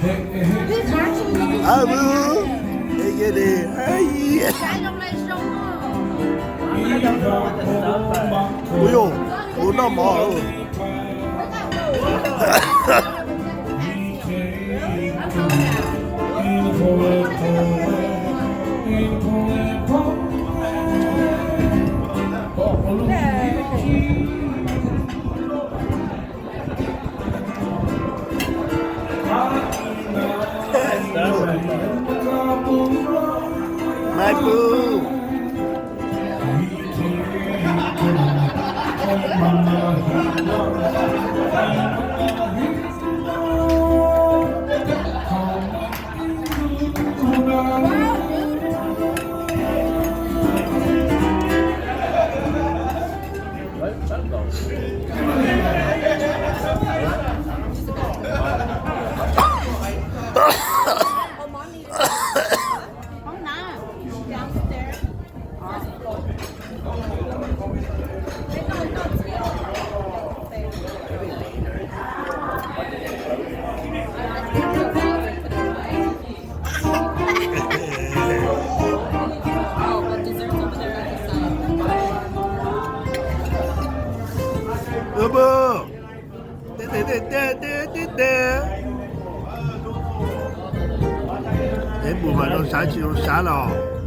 Ua, ua, ua, ua, ua, ua noj mov. Maiv Pub. Ua, ua, ua, ua, ua. Peb mus mas zoo sav tsis zoo sav los.